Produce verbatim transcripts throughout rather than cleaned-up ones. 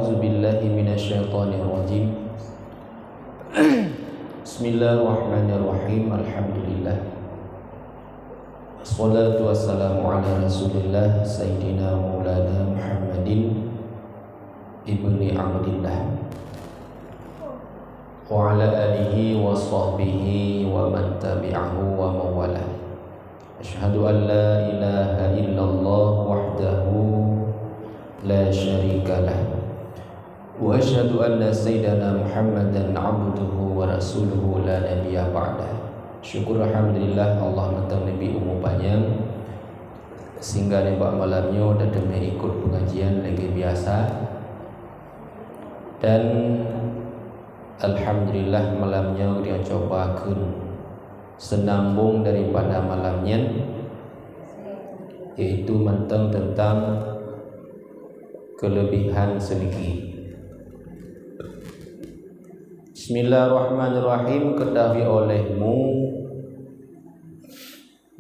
A'udzubillahi minasyaitonirrajim. Bismillahirrahmanirrahim. Alhamdulillah. Wassalatu wassalamu ala Rasulillah, Sayyidina Maulana Muhammadin ibni Abdillah, wa ala alihi wa sahbihi wa man tabi'ahu wa mawalah. Asyhadu an la ilaha illallah wahdahu la syarikalah. Wa asyhadu anna sayyidana Muhammadan abduhu wa rasuluhu la nabiyya ba'dah. Syukur alhamdulillah, Allah mantong neubri umu panyang, sehingga nibak malam nyoe tateumé ikot peungajian lagée biasa. Dan alhamdulillah, malam nyoe geutanyoe cuba kheun seunambong daripada malam nyan, yaitu mantong teuntang keulebihan seumiki. Bismillahirrahmanirrahim. Ketahui olehmu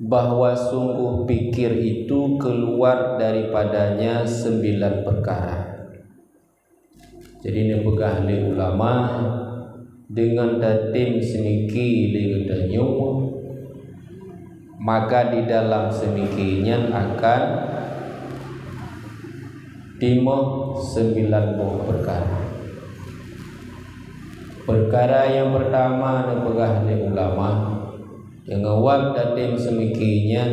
bahwa sungguh pikir itu keluar daripadanya sembilan perkara. Jadi, neupeugah lé ulama, deungon tatem seumiki lé geutanyoe, maka di dalam seumiki nyan akan timoh sembilan boh peukara. Peukara nyang peurtama neupeugah lé ulama, deungon wab tatem seumiki nyan,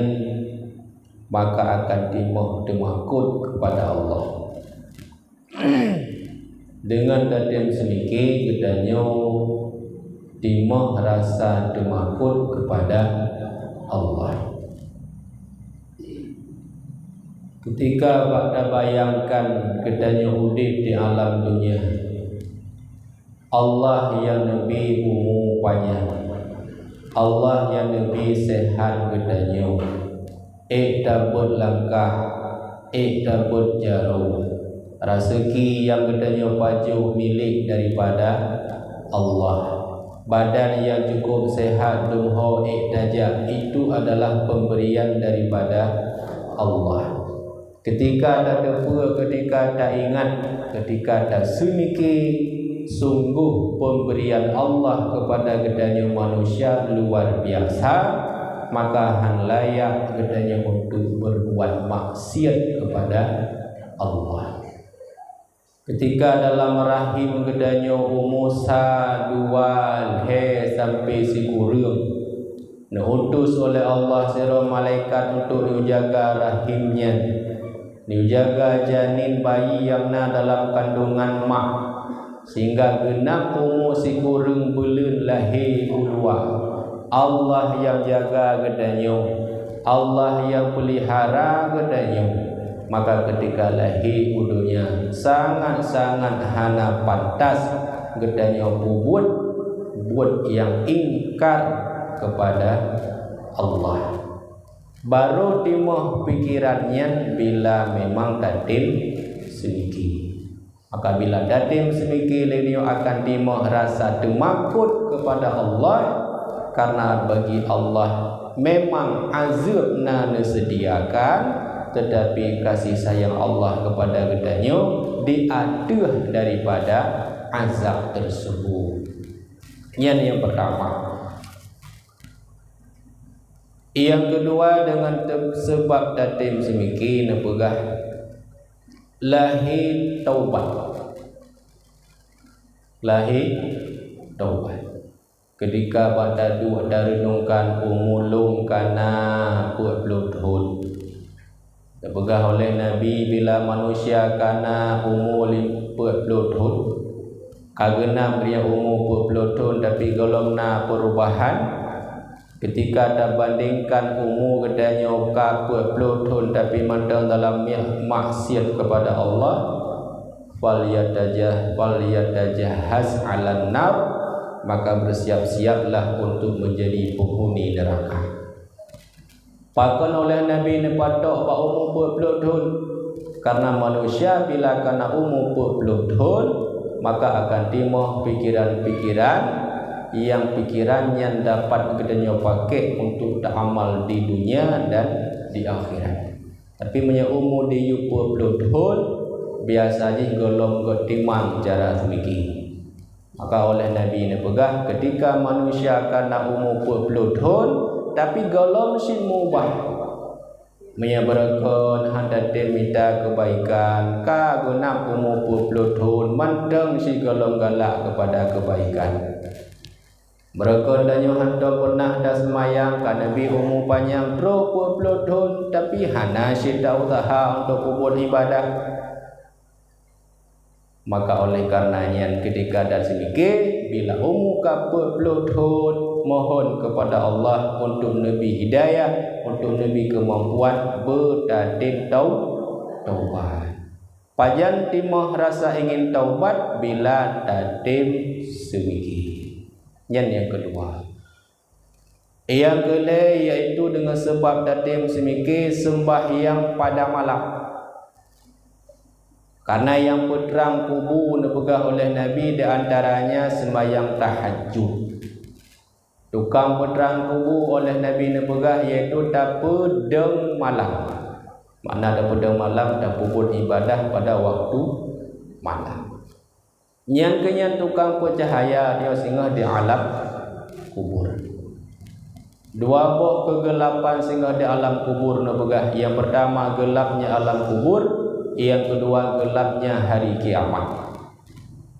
maka akan timoh teumakot keupada Allah. Deungon tatem seumiki geutanyoe timoh rasa teumakot keupada Allah. Keutika bak tabayangkan geutanyoe udeb di alam donya, Allah nyang neubri umu panyang, Allah nyang neubri seuhat geutanyoe, ék tabeuet langkah, ék tabeuet jaroe. Raseuki nyang geutanyoe pajoh milék daripada Allah. Badan nyang cukup seuhat dum ho ék tajak, itu adalah peumbrian daripada Allah. Keutika tateupeue, keutika taingat, keutika taseumiki, sunggoh peumbrian Allah keupada geutanyoe manusia luar biasa, maka hán layak geutanyoe untuk beurbuat maksiat keupada Allah. Keutika dalam rahim geutanyoe umu sa, dua, lhée sampoe sikureueng, neuutus oleh Allah sidroe malaikat untuk neujaga rahim nyan, neujaga janin bayi nyang na dalam kandongan mak, sehingga geunab umu sikureueng buleuen lahé u luwa. Allah nyang jaga geutanyoe, Allah nyang peulihara geutanyoe, maka keutika lahé u donya sangat-sangat hana pantas geutanyoe peubuet buet nyang ingkar keupada Allah. Barô timoh pikeran nyan bila memang tatem seumiki. Maka bila tatem seumiki, lé nyoe akan timoh rasa teumakot keupada Allah, karna bagi Allah memang azeub na neuseudiakan, teutapi kasih sayang Allah keupada geutanyoe di ateueh daripada azab teuseubut. Nyan nyang peurtama. Nyang keudua, deungon te-, seubab tatem seumiki neupeugah lahé taubat. Lahé taubat. Keutika bak taduek tareunungkan umu lôn ka na peuet ploh thon. Geupeugah oleh Nabi, bila manusia ka na umu lim-, peuet ploh thon, ka geunab raya umu peuet ploh thon, tapi gohlom na peurubahan. Keutika tabandingkan umu geutanyoe ka peuet ploh thon, tapi mantong dalam mi-, maksiat keupada Allah, falyatajah-, falyatajahhaz 'alan nar, maka beusiap-siaplah untuk menjadi penghuni neraka. Pakon oleh Nabi neupatok bak umu peuet ploh thon? Karena manusia bila ka na umu peuet ploh thon, maka akan timoh pikiran-pikiran nyang pikiran nyan dapat geutanyoe pakék untuk taamal di dunia dan di akhirat. Tapi meunyoe umu diyue peuet ploh thon, Biasa jih gohlom gét timang cara seumiki. Maka óh lheueh Nabi neupeugah, ketika manusia ka na umu peuet ploh thon, tapi gohlom cit meuubah. Meunyoe beureugon hana tatem mita keubaikan, ka geunab umu peuet ploh thon mantong sigohlom galak keupada keubaikan. Beureugon tanyoe hantom peunah taseumayang, ka neubi umu panyang troh peuet ploh thon, tapi hana cit ta-useuha untuk peubuet ibadah. Maka oleh karena nyan, ketika dan seumike, bila umu ka peuet ploh thon, mohon kepada Allah untuk neubi hidayah, untuk neubi keumampuan beutatem tau-, taubat. Pajan timoh rasa ingin taubat bila tatem seumike. Nyan nyang keudua. Nyang keulhèe yaitu deungon seubab tatem seumike seumbahyang pada malam. Karena nyang peutrang kubu neupeugah oleh Nabi di antaranya seumbahyang tahajud. Tukang peutrang kubu oleh Nabi neupeugah yaitu tapeudong malam. Makna tapeudong malam, tapeubuet ibadah pada waktu malam. Nyang keunyan tukang peucahaya nyoe singoh di alam kubur. Dua boh keugeulapan singoh di alam kubur neupeugah, nyang peurtama geulapnya alam kubur, nyang keudua geulapnya hari kiamat.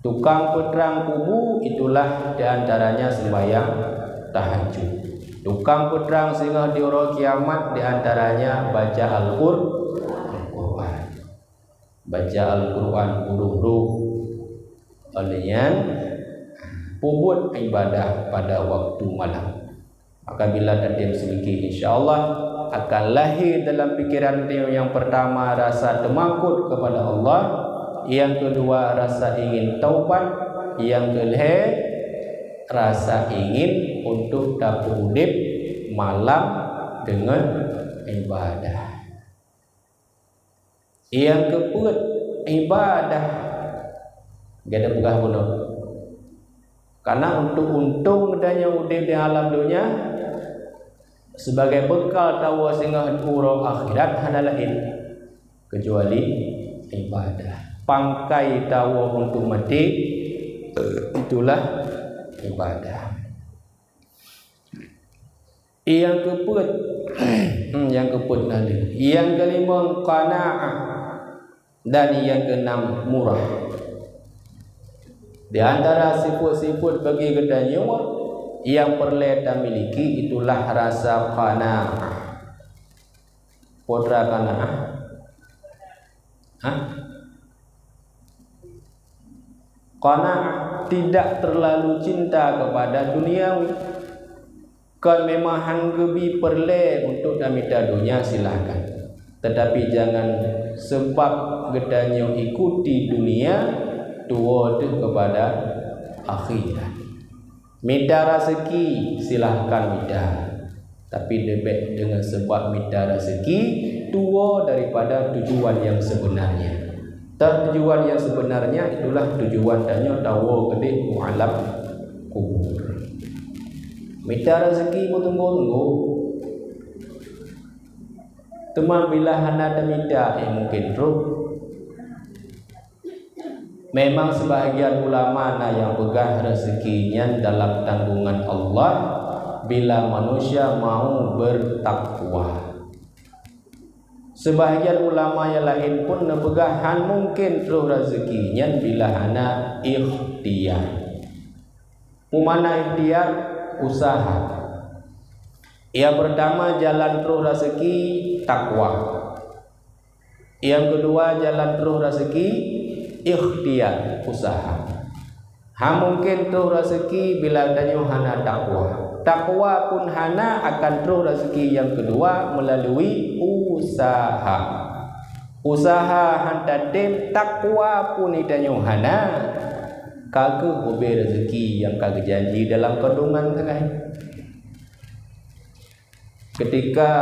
Tukang peutrang kubu itulah di antaranya seumbahyang tahajud. Tukang peutrang singoh di uroe kiamat di antaranya baca Al-Qur-, Al-Qur'an. Baca Al-Qur'an, ureueng-ureueng. Oleh nyan, peubuet ibadah pada waktu malam. Maka bila tatem seumike, insya Allah akan lahé dalam pikeran tanyoe nyang peurtama rasa teumakot keupada Allah, nyang keudua rasa ingin taubat, nyang keulhèe rasa ingin untuk tapeuudép malam deungon ibadah. Nyang keupeuet, ibadah. Gata peugah bunoe. Karena untuk untông geutanyoe udép di alam donya, sebagai bekal tawoe singoh uroe akhirat hana laén, kecuali ibadah. Pangkai tawoe untuk maté, itulah ibadah. Nyang keupeuet, hmm, nyang keupeuet na lheueh. Nyang keulimong, qanaah. Dan nyang keunam, murah. Di antara sifeuet-sifeuet bagi geutanyoe nyang peureulèe tamiliki itulah rasa qanaah. Peue teuma qanaah? Hah? Qanaah, tidak terlalu cinta kepada duniawi. Kon memang han geubi peureulèe untuk tamita donya, silahkan. Tetapi jangan sebab geutanyoe ikuti dunia, tuwoe teuh kepada akhirat. Mita raseuki, silahkan mita. Tapi leubeh deungon seubab mita raseuki, tuwoe daripada tujuan nyang sebenarnya. Dan tujuan nyang sebenarnya itulah tujuan tanyoe tawoe keudeh u alam kubur. Mita raseuki meuteumpo-teumpo. Teuma bila hana tamita, eh, mungken trok. Memang sebahagian ulama na nyang peugah raseuki nyan dalam tanggongan Allah bila manusia mau bertakwa. Sebahagian ulama nyang laén pun neupeugah han mungken troh raseuki nyan bila hana ikhtiar. Peue makna ikhtiar? Usaha. Nyang peurtama jalan troh raseuki, takwa. Nyang keudua jalan troh raseuki, ikhtiar, usaha. Han mungken troh raseuki bila tanyoe hana takwa. Takwa pun hana akan troh raseuki nyang keudua meulalui usaha. Usaha han tatem, takwa pun tanyoe hana, ka keuh ubé raseuki nyang ka geujanji dalam kandungan sagai. Ketika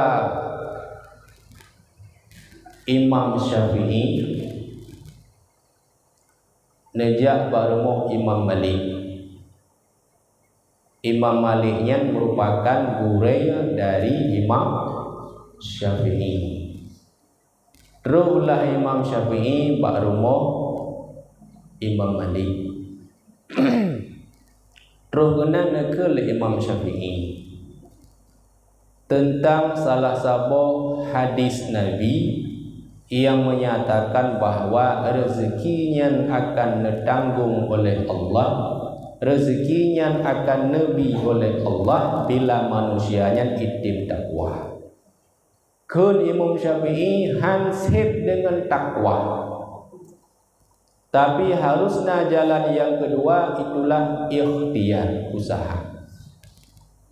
Imam Syafi'i neujak bak rumoh Imam Malik. Imam Malik nyan meurupakan gurée dari Imam Syafi'i. Troh lah Imam Syafi'i bak rumoh Imam Malik. Troh keunan neukheun lé Imam Syafi'i teuntang salah saboh hadis Nabi nyang menyatakan bahwa rezeki nyan akan neutanggong oleh Allah, rezeki nyan akan neubi oleh Allah bila manusia nyan item takwa. Kheun Imam Syafi'i, han sép deungon takwa. Tapi harus na jalan nyang keudua, itulah ikhtiar, usaha.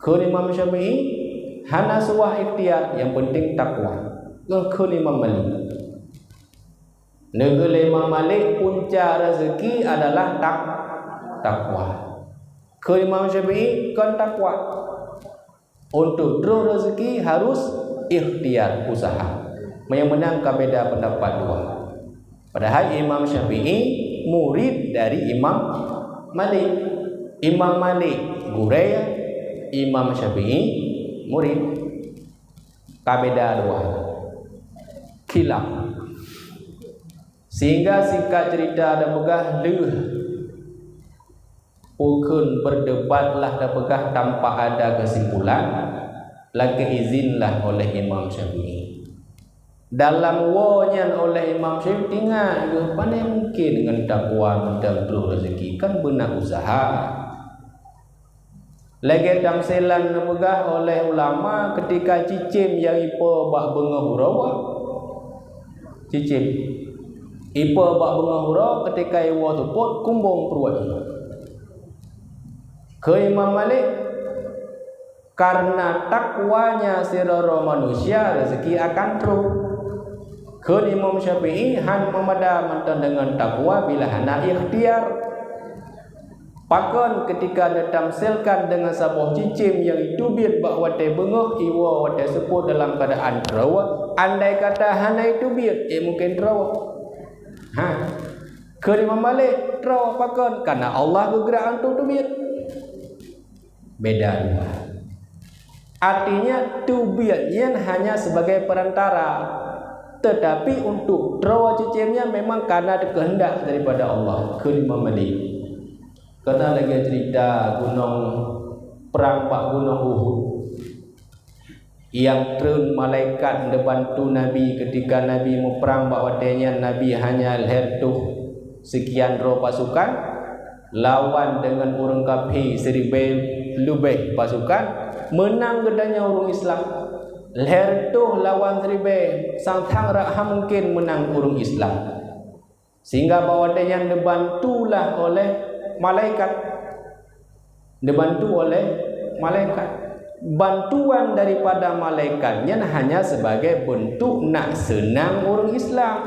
Kheun Imam Syafi'i, hana suah ikhtiar, nyang penting takwa. Ngon kheun Imam Malik. Neukheun lé Imam Malik, punca rezeki adalah tak-, takwa. Kheun Imam Syafi'i, kon takwa. Untuk troh rezeki harus ikhtiar, usaha. Meunyoe meunan ka beda pendapat dua. Padahai Imam Syafi'i murid dari Imam Malik. Imam Malik gurée, Imam Syafi'i murid. Ka beda dua. Khilaf. Sehingga singkat cerita dan peugah leuh Pukon berdebatlah tapeugah tanpa ada kesimpulan, lakée izinlah oleh Imam Syafi'i. Dalam woe nyan oleh Imam Syafi'i teuingat geuh, pane mungken ngon takwa mantong troh rezeki, kan beuna usaha. Lagée tamsilan neupeugah oleh ulama, keutika cicém nyang ipo bak beungoh uroe, cicém. Ipo bak beungoh uroe, keutika iwoe seupôt, kumbong pruet. Kheun Imam Malik, karena takwanya sidroe manusia, rezeki akan troh. Kheun Imam Syafi'i, han meumada mantong deungon takwa bila hana ikhtiar. Pakon keutika neutamsilkan deungon saboh cicém nyang iteubiet bak watée beungoh, iwoe watée seupôt dalam keuadaan troe, andai kata hana iteubiet, eh, mungken troe. Ha. Kheun Imam Malik, troe pakon? Karena Allah geugrak untuk teubiet. Beda dua. Artinya, teubiet nyan hanya sebagai perantara, tetapi untuk troe cicém nyan memang karena keuheundak daripada Allah, kheun Imam Malik. Keunan lagée cerita gunong, perang bak Gunong Uhud. Nyang treun malaikat neubantu Nabi keutika Nabi muprang bak watée nyan Nabi hanya lhée reutôh seukian droe pasukan, lawan deungon ureuëng kafé siribée leubeh pasukan, meunang geutanyoe ureuëng Islam. Lhée reutôh lawan siribée, sang-sang rab han mungken meunang ureuëng Islam. Sehingga bak watée nyan neubantulah oleh malaikat. Neubantu oleh malaikat. Bantuan daripada malaikat nyan hanya sebagai bentuk nak seunang ureuëng Islam.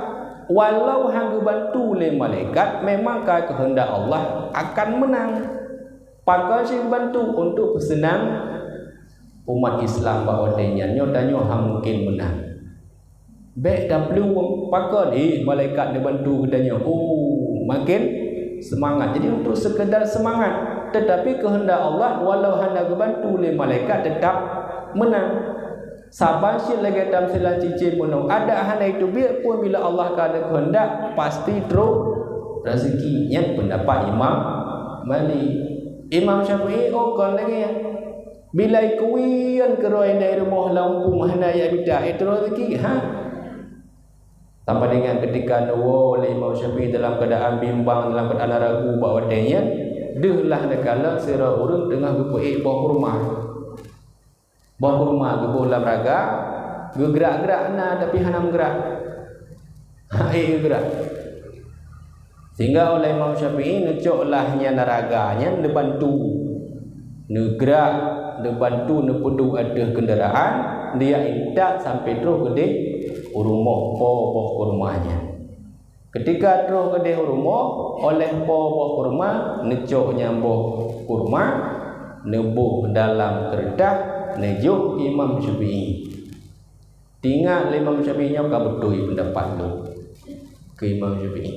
Walau han geubantu lé malaikat, memang ka keuheundak Allah akan meunang. Pakon sibeubantu untuk peuseunang umat Islam bak watée nyan, nyoe tanyoe han mungken meunang. Bék taplueng pakon, eh, malaikat neubantu geutanyoe. Oh, makin seumangat. Jadi, untuk sekedar seumangat, tetapi keuheundak Allah, walau hana geubantu lé malaikat, teutap meunang. Saban cit lagée tamsilan cicém bunoe, adak hana iteubiet pun, bila Allah ka ada keuheundak, pasti troh rezeki. Nyan pendapat Imam Malik. Imam Syafi'i, oh, kon lagée nyan. Bila ikuyen keudroe indai rumoh lam umpung hana jak mita, eh, troh rezeki, ha? Sama dengan keutika neuwoe lé Imam Syafi'i dalam keuadaan bimbang, dalam keuadaan ragu bak watée nyan, deuh lah neukalon sidroe ureuëng teungoh geupeuék boh kurma. Boh kurma geuboh lam raga, geugrak-grak na, tapi hana meugerak. Hana geugrak. Sehingga oleh Imam Syafi'i neucok lah nyan raga nyan neubantu. Neugrak, neubantu, neupeuduek ateueh keundaraan, neujak intat sampai troh keudeh u rumoh po boh kurma nyan. Keutika troh keudeh u rumoh, oleh po boh kurma, neucok nyan boh kurma, neuboh dalam keureutah, neujok Imam Syafi'i. Teuingat lé Imam Syafi'i, "Nyoe ka beutôi peundapat lôn," kheun Imam Syafi'i.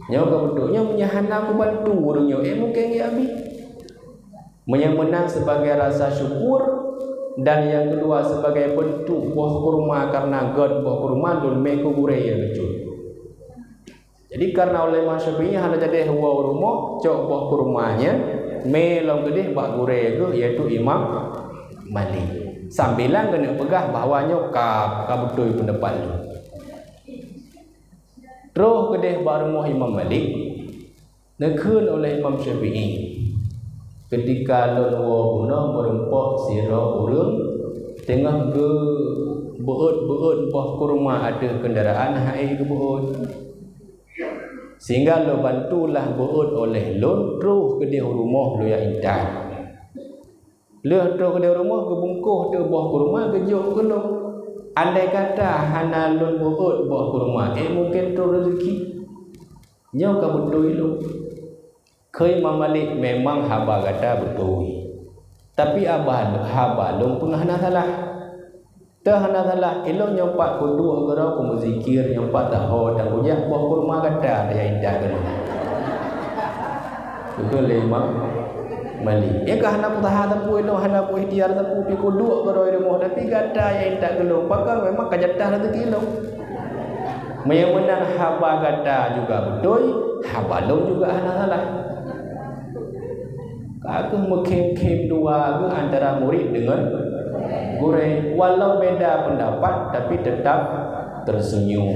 "Nyoe ka beutôi, nyoe meunyo hana kubantu ureuëng nyoe, eh, mungken geujak abéh." Meunyo meunan, sebagai rasa syukur, Dan nyang keudua, sebagai beuntuk boh kurma, karena gét boh kurma lôn mé keu gurée nyang keujeuet. Jadi, karena ulama Syafi'i hana jadeh woe u rumoh, cok boh kurma nyan mé lom keudeh bak gurée geuh, yaitu Imam Malik. Sambilan keuneuk peugah bahwa nyoe ka, ka beutôi peundapat lôn. Troh keudeh bak rumoh Imam Malik, neukheun oleh Imam Syafi'i, "Keutika lôn woe bunoe meurumpok sidroe ureuëng teungoh geubeuet-beuet boh kurma ateueh keundaraan, han ék geubeuet. Sehingga lôn bantulah beuet oleh lôn, troh keudeh u rumoh lôn jak intat." Lheueh troh keudeh u rumoh, geubungkoh teuk boh kurma, geujok keu lôn. Andai kata hana lôn beuet boh kurma, ék mungken troh reuzeki? Nyoe ka beutôi lôn. Kheun Imam Malik, "Memang haba gata beutôi. Tapi haba, haba lôn peue hana salah." Teuh hana salah, ilôn nyoe pat kuduek keudroe, kumeuzikir, nyoe pat taho dan kujak boh kurma gata tajak intat keu lôn. Beutôi lé Imam Malik. Nyan ka hana peusaha sapeue ilôn, hana peuikhtiar sapeue, pi kuduek keudroe rumoh, tapi gata jak intat keu lôn. Pakon memang ka jatah reuzeki lôn. Meunyoe meunan haba gata juga beutôi, haba lôn juga hana salah. Ka kheueh meukhém-khém dua geuh antara murid deungon gurée, walau beda pendapat, tapi tetap tersenyum.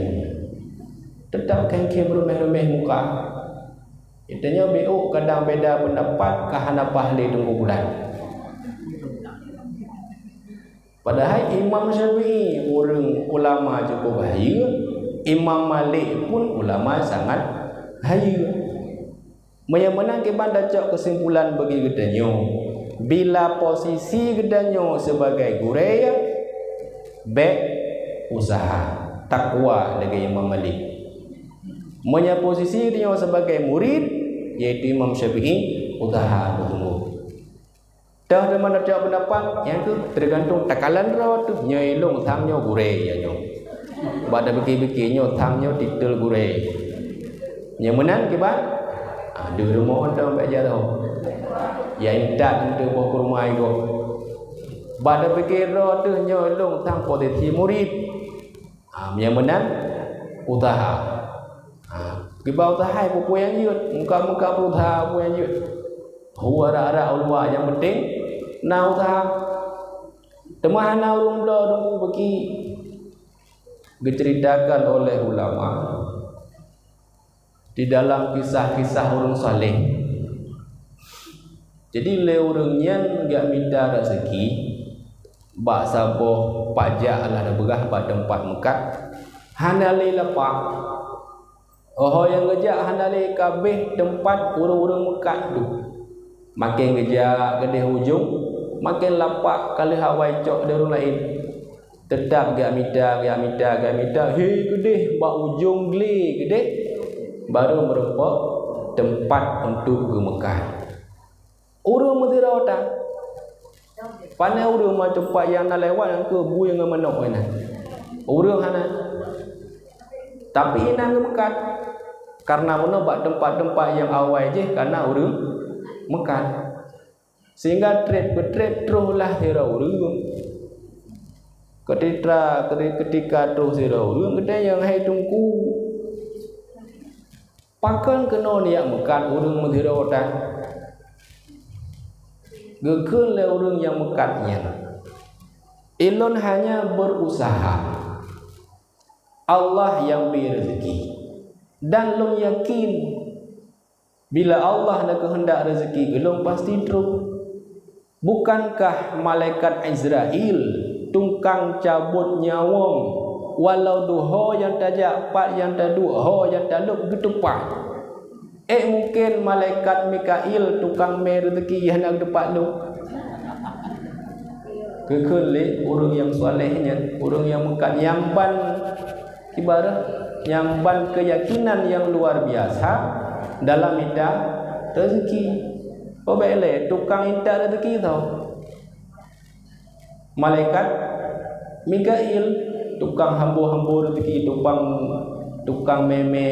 Tetap khém-khém ruméh-ruméh muka. Geutanyoe B O kadang beda pendapat, ka hana paih lé Teungku Bulan. Padahai Imam Syafi'i ureuëng ulama cukup hayeue, Imam Malik pun ulama sangat hayeue. Meunyoe meunan kiban tacok keusimpulan bagi geutanyoe, bila posisi geutanyoe sibagai gurée, bék useuha, takwa lagée Imam Malik. Meunyoe posisi geutanyoe sibagai murid, yaitu Imam Syafi'i, useuha beutunggu. Teuh teuma tacok peundapat, nyan kheueh teugantung takalon droe teuh, nyoe ilôn sang nyoe gurée, ya nyoe. Bak tapike-pike nyoe sang nyoe titel gurée. Nyang meunan kiban, ah, deuh rumoh mantong bak jaroe. Ya intat untuk boh kurma igoe. Bak tapike droe teuh, nyoe ilôn sang posisi murid. Ha, nyang meunan, useuha. Ha, kiban useuha, peue-peue nyang jeuet, muka-muka berusaha, peue nyang jeuet. Hu arak-arak u luwa, nyang penting na useuha. Teuma hana ureuëng bloe deungon beuki. Geuceritakan oleh ulama di dalam kisah-kisah ureuëng saleh. Jadi, lé ureuëng nyan geumita raseuki bak saboh pajak, alah neupeugah bak teumpat meukat, hana lé lapak. Óh nyang geujak hana lé, kabeh teumpat ureuëng-ureuëng meukat tu. Maken geujak keudeh ujong, maken lapak ka lheueh awai cok di ureuëng laén. Teutap geumita, geumita, geumita, hé keudeh bak ujong glé keudeh, barô meurumpok teumpat untuk geumeukat. Ureuëng meusidroe tan. Pane ureuëng ma teumpat nyang na lewat nyang keu bui ngon manok inan. Ureuëng hana. Tapi inan geumeukat. Karena meunoe bak teumpat-teumpat nyang awai jih kana ureuëng meukat. Sehingga treb-peutreb troh lah sidroe ureuëng. Keutitra, keutika troh sidroe ureuëng, geutanyong, "Hai Teungku, pakon keunoe neujak meukat ureuëng meusidroe tan?" Geukheun lé ureuëng nyang meukat nyan, "Ulôn hanya berusaha. Allah nyang bri reuzeki. Dan lôn yakin, bila Allah na keuheundak reuzeki keu lôn, pasti troh. Bukankah malaikat Izrail tukang cabot nyawöng, walau duho nyang tajak, pat nyang taduek, ho nyang talop geutupat? Ék mungken malaikat Mikail tukang mé reuzeki hana geutupat lôn?" Geukheun lé ureuëng nyang saleh nyan, ureuëng nyang meukat nyang ban ibarat nyang ban keuyakinan nyang luar biasa dalam mita reuzeki. Peubék lé tukang intat reuzeki tho. Malaikat Mikail, tukang hambo-hambo reuzeki, tukang, tukang mé-mé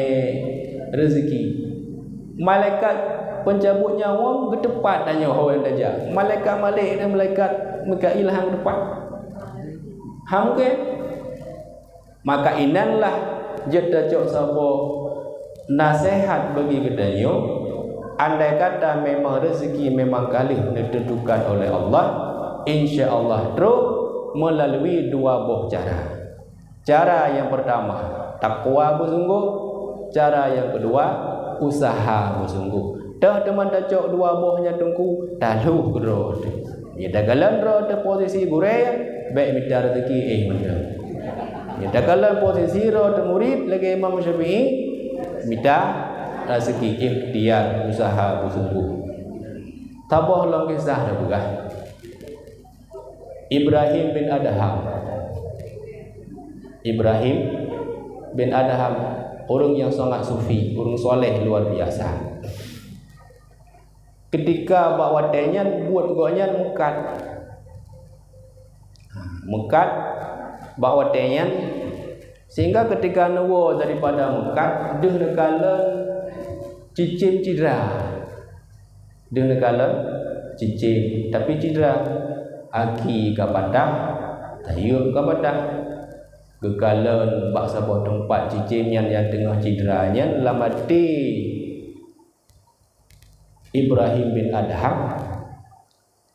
reuzeki. Malaikat Peucabot nyawa geuteupat tanyoe ho nyang tajak. Malaikat Malik dan malaikat Mikail han geuteupat. Ham ke? Maka inanlah jeuet tacok saboh naseuhat bagi geutanyoe. Andai kata memang rezeki memang ka lheueh neuteuntukan oleh Allah, insya Allah trok melalui dua boh cara. Cara nyang peurtama, takwa beusunggoh. Cara nyang keudua, usaha beusunggoh. Toh teuma tacok dua boh nyan teungku, taloh keudroe teuh. Nyoe takalon droe teuh posisi gurée, bék mita rezeki, eh, mantong. Nyoe takalon posisi droe teuh murit lagée Imam Syafi'i, mita rezeki, ikhtiar, usaha beusunggoh. Saboh lom kisah tapeugah. Ibrahim bin Adham. Ibrahim bin Adham, ureuëng nyang sangat sufi, ureuëng soleh luar biasa. Ketika bak watée nyan buet gobnyan meukat. Meukat bak watée nyan, sehingga ketika neuwoe daripada meukat, deuh neukalon cicém cidra. Deuh neukalon cicém, tapi cidra. Aki ka patah, sayeuep ka patah. Geukalon bak saboh teumpat cicém nyan nyang teungoh cidra nyan lam até Ibrahim bin Adham,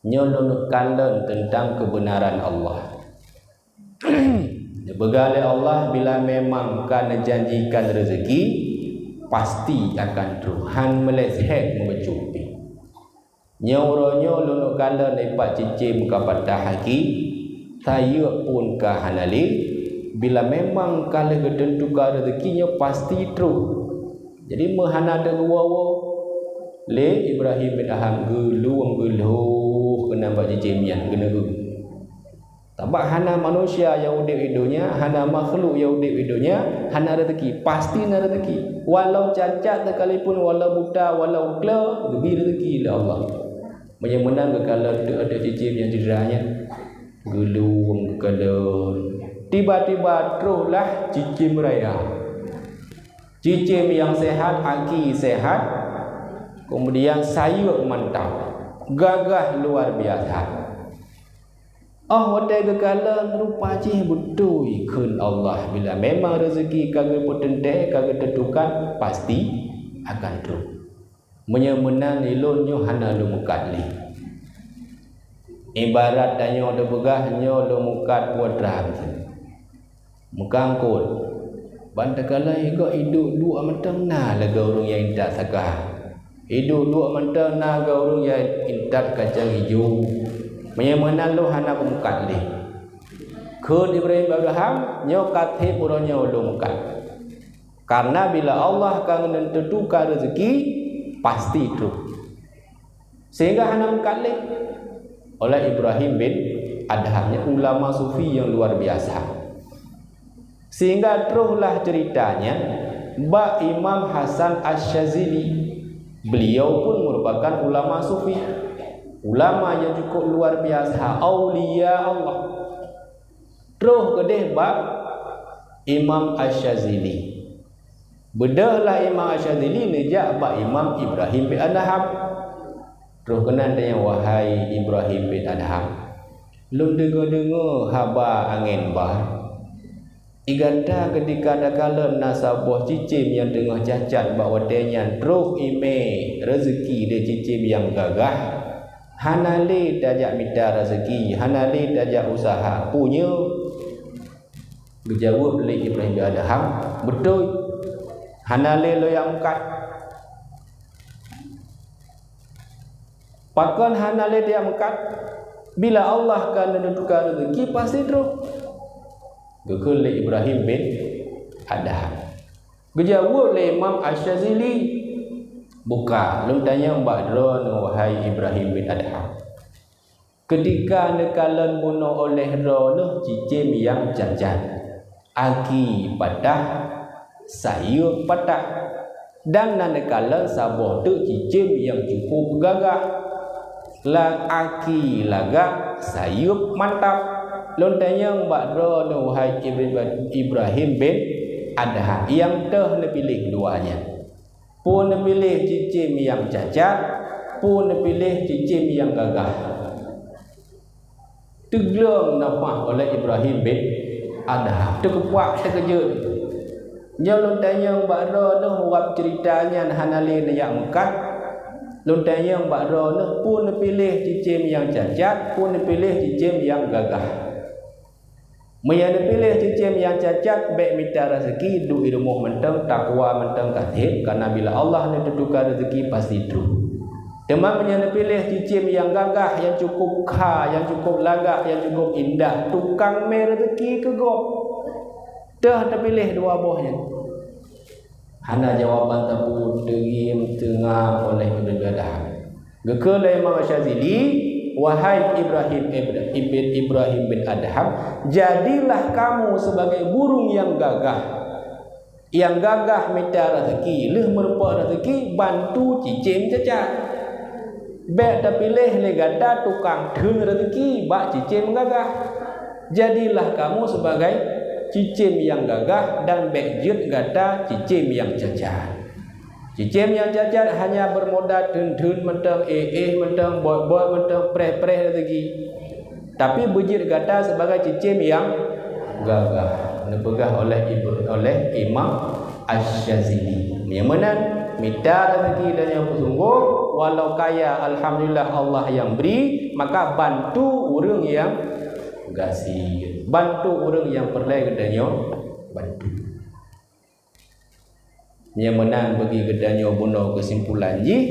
nyoe lôn kalon teuntang keubeunaran Allah. Neupeugah lé Allah, bila memang ka neujanjikan rezeki, pasti akan troh, han meuleusét meubacut pih. Nyoe uroe nyoe lôn kalon ipat cicém ka patah aki, sayeuep pun ka hana lé, bila memang ka lheueh geuteuntukan rezeki nyoe pasti troh. Jadi meuhana teuk geuwoe-woe lé Ibrahim bin Adham, geulueng geulhoh keunan bak cicém nyan geuneuk. Sabab hana manusia nyang udeb di donya, hana makhluk nyang udeb di donya hana rezeki, pasti na rezeki. Walau cacat sekalipun, walau buta, walau klo, geubri rezeki lé Allah. Meunyoe meunan geukalon teuk ateueh cicém nyang cidra nyan, geulueng geukalon. Tiba-tiba troh lah cicém raya. Cicém nyang sehat, aki sehat, kemudian sayeuep mantap, gagah luar biasa. Óh watée geukalon, rupa jih beutôi kheun Allah, bila memang rezeki ka geupeuteuntée, ka geuteuntukan, pasti akan troh. Meunyoe meunan, ilôn nyoe hana lôn meukat lé. Ibarat tanyoe teupeugah nyoe lôn meukat putra meuseue. Meukat eungkôt. Ban takalon igoe iduek duek mantong na lagée ureuëng nyang intat saka. Iduek duek mantong na lagée ureuëng nyang intat kacang ijo. Meunyoe meunan lôn hana meukat lé. Kheun Ibrahim bin Adham, nyoe ka treb uroe nyoe lôn meukat. Karena bila Allah ka neuteuntukan rezeki, pasti troh. Sehingga hana meukat lé oleh Ibrahim bin Adham, nyan ulama sufi nyang luar biasa. Sehingga troh lah ceurita nyan bak Imam Hasan Asy-Syazili. Beliau pun merupakan ulama sufi, ulama nyang cukup luar biasa, aulia Allah. Troh keudeh bak Imam Asy-Syazili. Beudôh lah Imam Asy-Syazili neujak bak Imam Ibrahim bin Adham. Troh keunan tanyong, "Wahai Ibrahim bin Adham, lôn deungoe-deungoe haba angén ba. Di gata keutika takalon na saboh cicém nyang teungoh cacat bak watée nyan troh imé reuzeuki lé cicém nyang gagah. Hana lé tajak mita reuzeuki, hana lé tajak useuha. Peue nyoe?" Geujaweueb lé Ibrahim bin Adham, "Beutôi, hana lé lôn jak meukat." "Pakon hana lé tajak meukat? Bila Allah ka neuteuka reuzeuki, pasti troh," geukheun lé Ibrahim bin Adham. Geujaweueb lé Imam Asy-Syazili, "Buka, lôn tanyong bak droeneuh, wahai Ibrahim bin Adham. Keutika neukalon bunoe oleh droeneuh cicém nyang cacat, aki patah, sayeuep patah, dan na neukalon saboh teuk cicém nyang cukup gagah, la-, aki lagak, sayeuep mantap. Lôn tanyong bak droeneuh, wahai Ibra-, Ibrahim bin Adham, nyang toh neupiléh dua nyan, Peue neupiléh cicém nyang cacat, peue neupiléh cicém nyang gagah. Teugleng nafah oleh Ibrahim bin Adham. Teukeupak teukeujot. Nyoe lôn tanyong bak droeneuh, wab ceurita nyan hana lé neujak meukat. Lôn tanyong bak droeneuh, peue neupiléh cicém nyang cacat, peue neupiléh cicém nyang gagah. Meunyoe neupiléh cicém nyang cacat, bék mita raseuki, duek i rumoh mantong, takwa mantong ka seb, kareuna bila Allah neuteutuka raseuki pasti trok. Teuma meunyoe neupiléh cicém nyang gagah, nyang cukup kha, nyang cukup lagak, nyang cukup indah, tukang mé raseuki keu gob. Teuh teupiléh dua boh nyan. Hana jawaban teupeu teugiem teunga oleh Ibrahim bin Adham. Geukheun lé Imam Syazili, "Wahai Ibrahim, Ibra-, Ibn, Ibrahim bin Adham, jadilah kamu sebagai burung yang gagah. Yang gagah mita raseuki, lheueh meurumpok raseuki, bantu cicém cacat. Bék tapiléh lé gata tukang theun raseuki bak cicém gagah. Jadilah kamu sebagai cicém nyang gagah dan bék jeuet gata cicém nyang cacat." Cicém nyang cacat hanya bermodal theun-theun mantong, éh-éh mantong, bot-bot mantong, preh-preh dan segi. Tapi beujeuet gata sebagai cicém nyang gagah, neupeugah oleh Ibnu, oleh Imam Asy-Syazili. Nyang meunan, mita rezeki dan nyang beusunggoh, walau kaya, alhamdulillah Allah nyang bri, maka bantu ureuëng nyang gasien, bantu ureuëng nyang peureulée geutanyoe bantu. Nyang meunan bagi geutanyoe bunoe keusimpulan jih,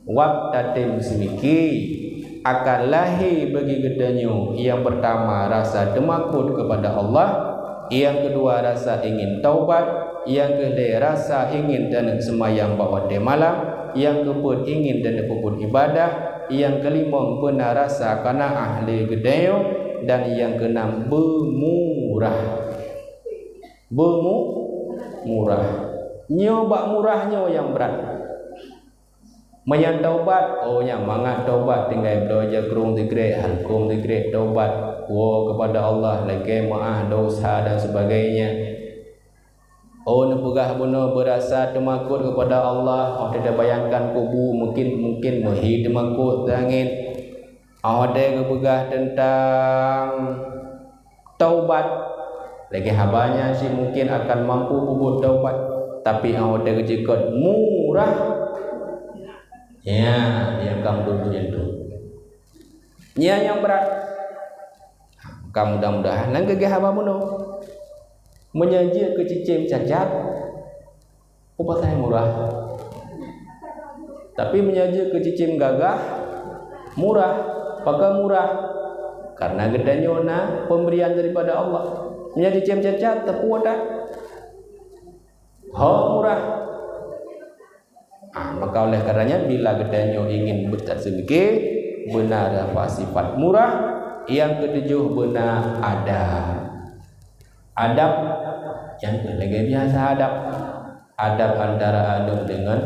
wab tatem seumiki akan lahé bagi geutanyoe, nyang peurtama rasa teumakot keupada Allah, nyang keudua rasa ingin taubat, nyang keulhée rasa ingin taneuk seumayang bak watée malam, nyang keupeuet ingin taneuk peubuet ibadah, nyang keulimong beuna rasa kanaah lé geutanyoe, dan nyang keunam beumurah. Beumurah. Nyoe bak murah nyoe nyang brat. Meunyoe taubat, oh, nyan mangat taubat tinggai bloe jakrong sikrek, halkom sikrek taubat, woe keupada Allah, lakée meuáh dosa dan sebagainya. Oh, neupeugah bunoe beurasa teumakot keupada Allah, oh, teubayangkan kubu, mungkin, mungkin meuhi teumakot teungét. Oh, watée geupeugah teuntang taubat, lagée haba nyan cit mungkin akan mampu peubuet taubat, tapi 'oh watée geuceukeut murah, ya, nyang ka meuduek nyan tu. Nyan nyang brat. Ka mudah-mudahan nyang geugeh haba bunoe. Meunyoe jeuet keu cicém cacat, peue pasai murah. Tapi meunyoe jeuet keu cicém gagah, murah. Pakon murah? Karena geutanyoe na pemberian daripada Allah. Meunyoe cicém cacat, teupeue that. Ho murah. Ah, maka oleh karenanya, bila geutanyoe ingin beutat seumike, beuna rafa sifat murah, nyang keutujoh beuna adab. Adab, nyan keuh lagée biasa adab. Adab antara aneuëk deungon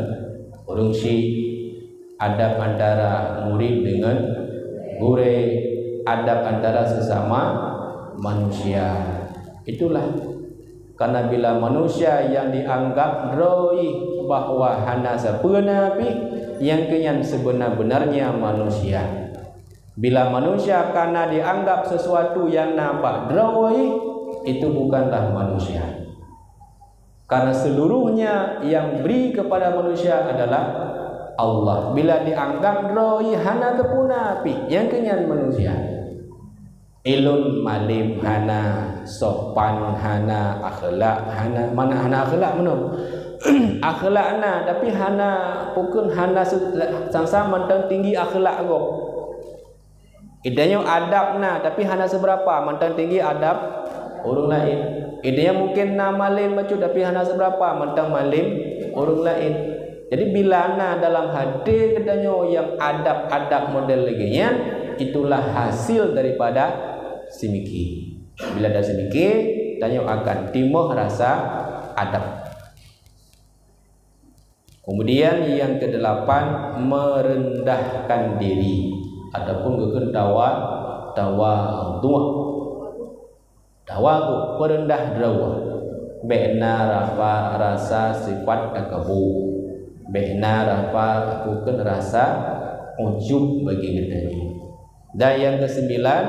ureuëng syik, adab antara murit deungon gurée, adab antara sesama manusia. Itulah, karena bila manusia nyang dianggap droe jih bahwa hana sapeue na pih, nyang keu nyan sebenar-benarnya manusia. Bila manusia kana dianggap sesuatu nyang na bak droe jih, itu bukanlah manusia. Karena seluruhnya yang beri kepada manusia adalah Allah. Bila dianggap droe jih hana teupeu na pih, nyang keu nyan manusia. Ilôn malem hana, sopan hana, akhlak hana. Mana hana akhlak meunoe? Akhlak na, tapi hana, bukon hana se-, sang-sang mantong tinggi akhlak gob. Geutanyoe adab na, tapi hana seubeurapa mantong tinggi adab ureuëng laén. Geutanyoe mungken na malem bacut, tapi hana seubeurapa mantong malem ureuëng laén. Jadi, bila na dalam até geutanyoe nyang adab-adab model lagée nyan, itulah hasil daripada seumike. Bila ada seumike, tanyoe akan timoh rasa adab. Kemudian yang kedelapan, merendahkan diri ataupun geukheun tawa-, tawadhu. Tawadhu, peureundah droe. Bék na rafa rasa sifat takabur. Bék na rasa, bukon rasa ujub bagi geutanyoe. Dan yang kesembilan,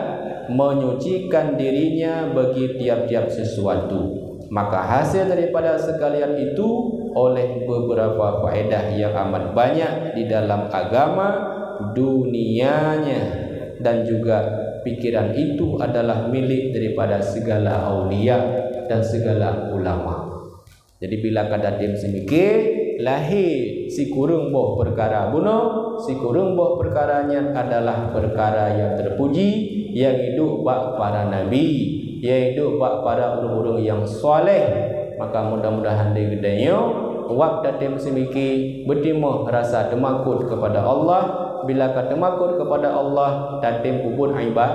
menyucikan dirinya bagi tiap-tiap sesuatu. Maka hasil daripada sekalian itu oleh beberapa faedah yang amat banyak di dalam agama, dunianya, dan juga pikiran itu adalah milik daripada segala aulia dan segala ulama. Jadi bila ka tatem seumike, lahé sikureueng boh peukara bunoe, sikureueng boh peukara nyan adalah peukara nyang teupuji, nyang iduek bak para nabi, nyang iduek bak para ureuëng-ureuëng nyang saleh. Maka mudah-mudahan lé geutanyoe, wab tatem seumike, beutimoh rasa teumakot keupada Allah. Bila ka teumakot keupada Allah, tatem peubuet iba-,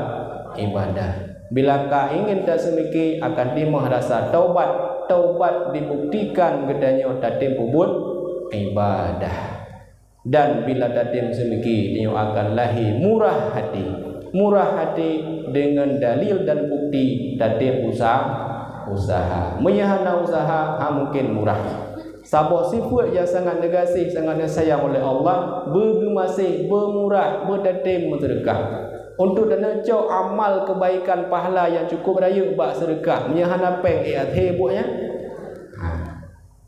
ibadah. Bila ka ingin taseumike, akan timoh rasa taubat. Taubat dibuktikan geutanyoe tatem peubuet ibadah. Dan bila tatem seumike, tanyoe akan lahé murah hati. Murah hati deungon dalil dan bukti tatem usa-, usaha. Meunyoe hana usaha, hana mungken murah. Saboh sifeuet nyang sangat neugaséh, sangat neusayang uleh Allah, beugeumaséh, beumurah, beutatem meuseudeukah. Untuk taneucok amal keubaikan pahala nyang cukup rayeuk bak seudeukah, meunyoe hana péng, eh, até buet nyan. Ha.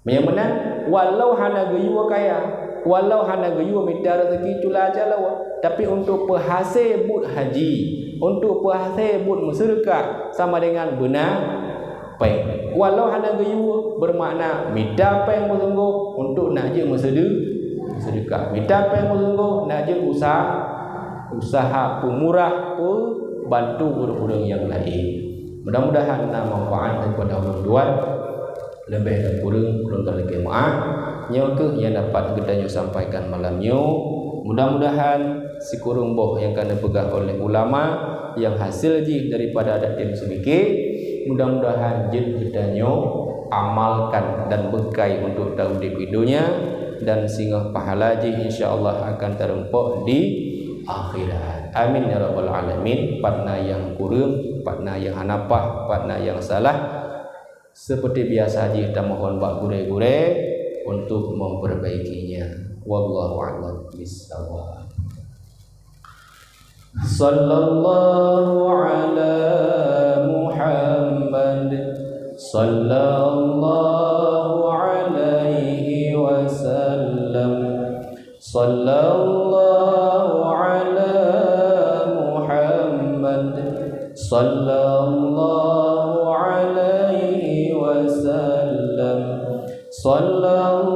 Meunyoe meunan, walau hana geuyue kaya, walau hana geuyue mita raseuki cula caloe, tapi untuk peuhasé buet haji, untuk peuhasé buet meuseudeukah, sama dengan beuna péng. Walau hana geuyue, beumakna mita péng meusunggoh untuk nak jeuet meuseude-, meuseudeukah. Mita péng meusunggoh nak jeuet usaha, usaha peumurah, peubantu ureuëng-ureuëng nyang laén. Mudah-mudahan na manfaat daripada ulôn tuan. Leubeh dan kureueng ulôn ka lakée meuáh. Nyoe kheueh nyang dapat geutanyoe sampaikan malam nyoe. Mudah-mudahan sikureueng boh nyang ka neupeugah oleh ulama nyang hasé jih daripada tatem seumike, mudah-mudahan jeuet geutanyoe amalkan dan beukai untuk taudeb di donya, dan singoh pahala jih insya Allah akan tarumpok di akhirat. Amin ya rabbal alamin. Pat na nyang kureueng, pat na nyang hana paih, pat na nyang salah, seperti biasa jih tamohon bak gurée-gurée untuk memperbaikinya. Wallahu a'lam bishawab. Sallallahu ala Muhammad. Sallallahu alaihi wasallam. Sallallahu ala Muhammad. Sallallahu alaihi wasallam. Sallallahu